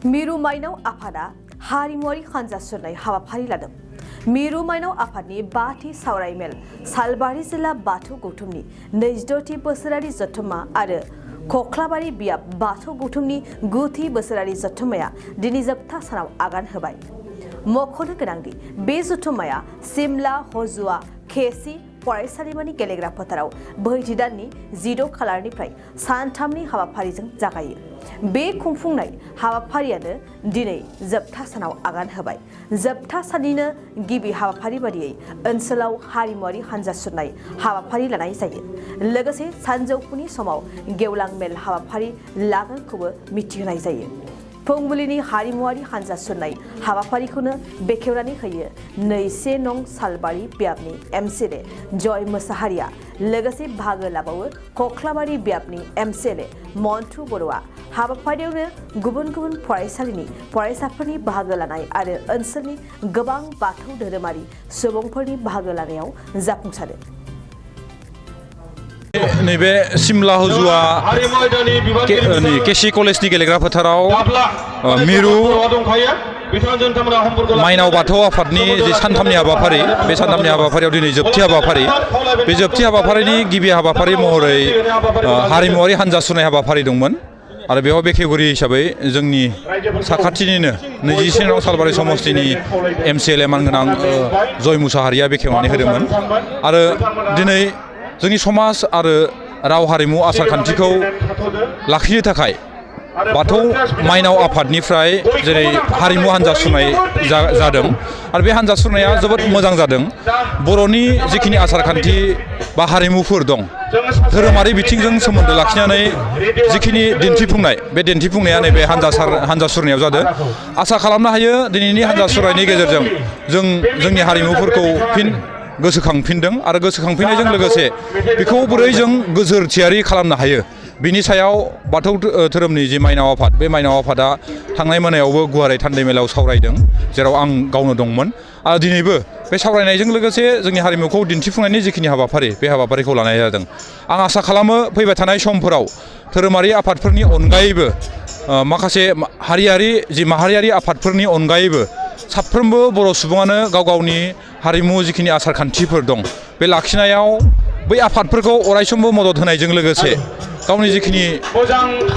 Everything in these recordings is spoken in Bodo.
मिरु माइनाव आफादा हारिमुआरि हानजा सुरनाय हाबाफारि लादों। मिरु माइनाव आफादनि 5थि सावराय मेल सालबारि जिल्ला बाथौ गौथुमनि 26थि बोसोरारि जथुम्मा आरो खख्लाबारि बियाब बाथौ गौथुमनि 9थि बोसोरारि जथुम्माया दिनै जोबथा सानाव आगान होबाय। मख'नो गोनांदि बे जथुम्माया सिमला हजुआ केसि फरायसालिमानि गेलेग्रा फोथाराव बैथि दाननि 16 खालारनिफ्राय सानथामनि हाबाफारिजों जागायो। बे खुंफुंनाय हाबाफारियानो दिनै जोबथा सानाव आगान होबाय। जोबथा साननिनो गिबि हाबाफारि बादियै ओनसोलाव हारिमुआरि हानजा सुरनाय हाबाफारि लानाय जायो। लोगोसे सानजौफुनि समाव गेवलां मेल हाबाफारि लागोनखौबो मिथिहोनाय जायो। फुंबिलिनि हारिमुआरि हानजा सुरनाय हाबाफारिखौनो बेखेवनानै होयो 2 नं सालबारि बियाबनि एमसिएलए जय मोसाहारिया। लोगोसे बाहागो लाबावो खख्लाबारि बियाबनि एमसिएलए मन्टु बर'आ। हाबाफारियावनो गुबुन गुबुन फरायसालिनि फरायसाफोरनि बाहागो लानाय आरो ओनसोलनि गोबां बाथौ धोरोमारि सुबुंफोरनि बाहागो लानायाव जाफुंसारो। नैबे सिमला हजुआ केसि कलेजनि गेलेग्रा फोथाराव मिरु माइनाव बाथौ आफादनि जे सानथामनि हाबाफारि, बे सानथामनि हाबाफारियाव दिनै जोबथि हाबाफारि। बे जोबथि हाबाफारिनि गिबि हाबाफारि महरै हारिमुआरि हानजा सुरनाय हाबाफारि दंमोन आरो बेयाव बेखेवगिरि हिसाबै जोंनि साखाथिनिनो 21 नं सालबारि समस्तिनि एमसिएलए मानगोनां जय मुसाहारिया बेखेवनानै होदोंमोन। आरो दिनै जोंनि समाज आरो राव हारिमु आसार खान्थिखौ लाखिनो थाखाय बाथौ माइनाव आफादनिफ्राय जेरै हारिमु हानजा सुरनाय जादों आरो बे हानजा सुरनाया जोबोद मोजां जादों। बर'नि जिखिनि आसार खान्थि बा हारिमुफोर दं, धोरोमारि बिथिंजों सोमोन्दो लाखिनानै जिखिनि दिन्थिफुंनाय, बे दिन्थिफुंनाया नैबे हानजा सुरनायाव जादों। आसा खालामनो हायो दिनैनि हानजा सुरनायनि गेजेरजों जों जोंनि हारिमुफोरखौ फिन गोसोखांफिनदों आरो गोसोखांफिननायजों लोगोसे बेखौ बोरै जों गोजोरथियारि खालामनो हायो बिनि सायाव बाथौ धोरोमनि जि माइनाव आफाद, बे माइनाव आफादा थांनाय मोनायावबो गुवारै थान्दै मेलाव सावरायदों, जेराव आं गावनो दंमोन। आरो दिनैबो बे सावरायनायजों लोगोसे जोंनि हारिमुखौ दिन्थिफुंनायनि जिखिनि हाबाफारि, बे हाबाफारिखौ लानाय जादों। आं आसा खालामो फैबाय थानाय समफोराव धोरोमारि आफादफोरनि अनगायैबो माखासे माहारियारि आफादफोरनि अनगायैबो साफ्रोमबो बर' सुबुङानो गाव गावनि हारिमु जिखिनि आसार खान्थिफोर दं, बे लाखिनायाव बै आफादफोरखौ अरायसमबो मदद होनायजों लोगोसे गावनि जिखिनि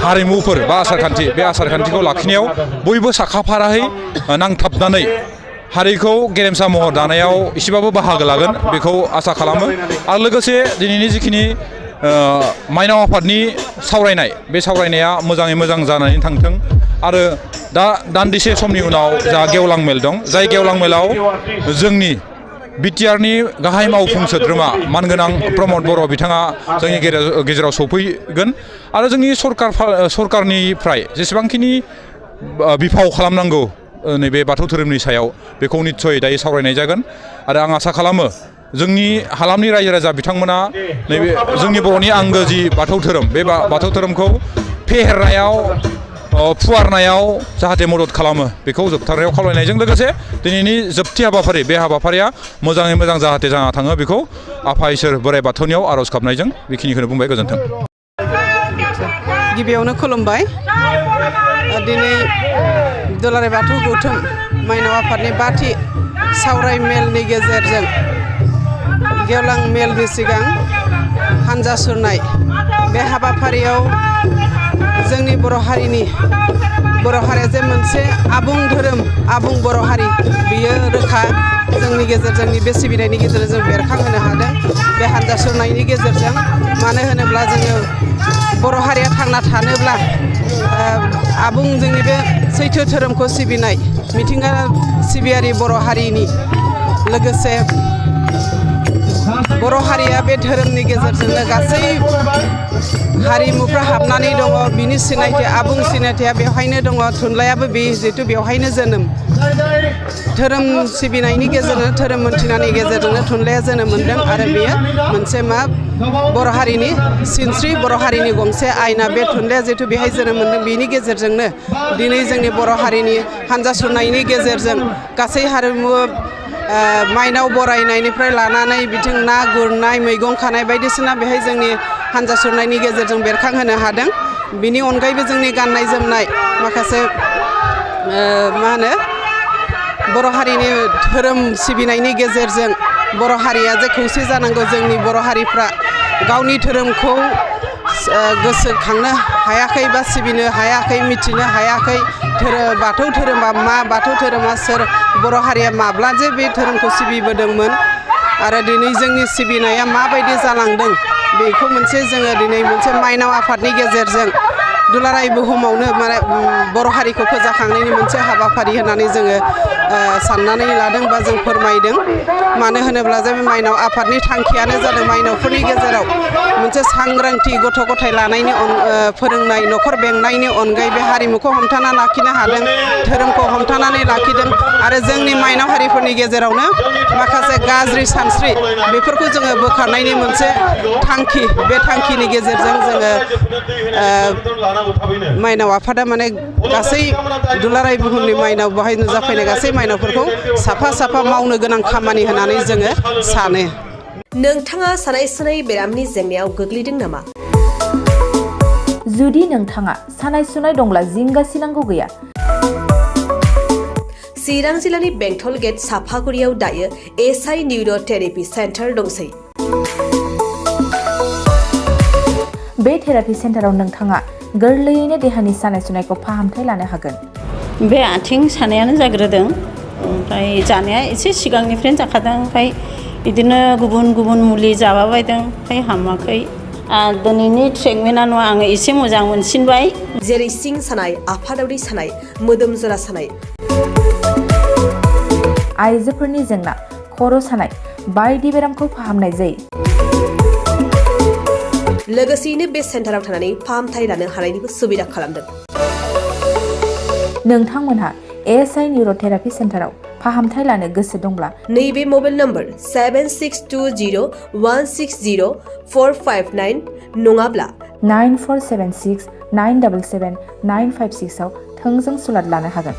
हारिमुफोर बा आसार खान्थि, बे आसार खान्थिखौ लाखिनायाव बयबो साखाफारायै नांथाबनानै हारिखौ गेरेमसा महर दानायाव एसेबाबो बाहागो लागोन, बेखौ आसा खालामो। आरो लोगोसे दिनैनि जिखिनि माइनाव आफादनि सावरायनाय, बे सावरायनाया मोजाङै मोजां जानानै थांथों। आरो दा दान्दिसे समनि उनाव जा गेवलां मेल दं, जाय गेवलां मेलाव जोंनि बिटिआरनि गाहाय मावफुं सोद्रोमा मानगोनां प्रमद बर' बिथाङा जोंनि गेजेराव सौफैगोन आरो जोंनि सरकारनिफ्राय जेसेबांखिनि बिफाव खालामनांगौ नैबे बाथौ धोरोमनि सायाव, बेखौ निस्सय दायो सावरायनाय जागोन। आरो आं आसा खालामो जोंनि हालामनि रायजो राजा बिथांमोना नैबे जोंनि बर'नि आंगो जि बाथौ धोरोम, बे बाथौ धोरोमखौ फेहेरनायाव फुवारनायाव जाहाथे मदद खालामो, बेखौ जोबथारनायाव खावलायनायजों लोगोसे दिनैनि जोबथि हाबाफारि, बे हाबाफारिया मोजाङै मोजां जाहाथे जाना थाङो, बेखौ आफा इसोर बोराइ बाथौनियाव आर'ज गाबनायजों बेखिनिखौनो बुंबाय। गोजोन्थों। गिबियावनो खुलुमबाय। दिनै दुलाराय बाथौ गौथुम माइनाव आफादनि 5थि सावराय मेलनि गेजेरजों गेवलां मेलनि सिगां हानजा सुरनाय बे हाबाफारियाव जोंनि बर' हारिया जे मोनसे आबुं धोरोम, आबुं बर' हारि, बियो रोखा जोंनि गेजेरजों बे सिबिनायनि गेजेरजों बेरखांहोनो हादों बे हानजा सुरनायनि गेजेरजों। मानो होनोब्ला जोङो बर' हारिया थांना थानोब्ला आबुं जोंनि बे सैथो धोरोमखौ सिबिनाय, मिथिंगा सिबियारि बर' हारिनि लोगोसे बर' हारिया बे धोरोमनि गेजेरजोंनो गासै हारिमुफ्रा हाबनानै दङ। बिनि सिनायथि, आबुं सिनायथिया बेवहायनो दङ। थुनलाइयाबो बे जिहेथु बेवहायनो जोनोम। धोरोम सिबिनायनि गेजेरजों, धोरोम मोनथिनायनि गेजेरजोंनो थुनलाइया जोनोम मोन्दों आरो बेयो मोनसे बर' हारिनि सिनस्रि, बर' हारिनि गंसे आयना। बे थुनलाइया जिहेतु बेहाय जोनोम मोन्दों, बेनि गेजेरजोंनो दिनै जोंनि बर' हारिनि हानजा सुरनायनि गेजेरजों गासै हारिमु माइनाव बरायनायनिफ्राय लानानै बिथिं ना गुरनाय, मैगं खानाय बायदिसिना बेहाय जोंनि हानजा सुरनायनि गेजेरजों बेरखांहोनो हादों। बिनि अनगायैबो जोंनि गाननाय जोमनाय माखासे मा होनो बर' हारिनि धोरोम सिबिनायनि गेजेरजों बर' हारिया जे खौसे जानांगौ जोंनि बर' हारिफ्रा गावनि धोरोमखौ गोसोखांनो हायाखै बा सिबिनो हायाखै मिथिनो हायाखै बाथौ धोरोमा मा बाथौ धोरोमा सोर बर' हारिया माब्ला जे बे धोरोमखौ सिबिबोदोंमोन आरो दिनै जोंनि सिबिनाया माबायदि जालांदों बेखौ मोनसे जोङो दिनै मोनसे माइनाव आफादनि गेजेरजों दुलाराय बुहुमावनो माने बर' हारिखौ फोजाखांनायनि मोनसे हाबाफारि होननानै जोङो साननानै लादों बा जों फोरमायदों मानो होनोब्ला जों माइनाव आफादनि थांखियानो जादों माइनावफोरनि गेजेराव मोनसे सांग्रांथि गथ' गथाय लानायनि फोरोंनाय न'खर बेंनायनि अनगायै बे हारिमुखौ हमथाना लाखिनो हादों धोरोमखौ हमथानानै लाखिदों आरो जोंनि माइनाव हारिफोरनि गेजेरावनो माखासे गाज्रि सानस्रि बेफोरखौ जोङो बोखारनायनि मोनसे थांखि बे थांखिनि गेजेरजों जोङो माइनाव आफादा माने गासै दुलाराय बुहुमनि माइनाव बेवहाय नुजाफैनाय गासै माइनावफोरखौ साफा साफा मावनो गोनां खामानि होननानै जोङो सानो। नोंथाङा सानाय सुनाय बेरामनि जेंनायाव गोग्लैदों नामा? जुदि नोंथाङा सानाय सुनाय दंब्ला जिंगासिनांगौ गैया। चिरां जिल्लानि बेंटल गेट साफागुरियाव दायो एसआइ निउर' थेरापि सेन्टार दंसै। बे थेरापि सेन्टाराव नोंथाङा गोरलैयैनो देहानि सानाय सुनायखौ फाहामथाय लानो हागोन। बे आथिं सानायानो जाग्रोदों ओमफ्राय जानाया एसे सिगांनिफ्रायनो जाखादों ओमफ्राय बिदिनो गुबुन गुबुन मुलि जाबाबायदों ओमफ्राय हामाखै दिनैनि ट्रिटमेन्टआनो आङो एसे मोजां मोनसिनबाय। जेरै सिं सानाय आफादावरि सानाय मोदोम जरा सानाय आइजोफोरनि जेंना खर' सानाय बायदि बेरामखौ फाहामनाय जायो। लोगोसेयैनो बे सेन्टाराव थानानै फाहामथाय लानो हानायनिबो सुबिदा खालामदों। नोंथांमोनहा एसआइ निउर' थेरापि सेन्टाराव फाहामथाय लानो गोसो दंब्ला नैबे मबाइल नम्बर 7620160459 नङाब्ला 9476977956 आव थोंजों सुलाद लानो हागोन।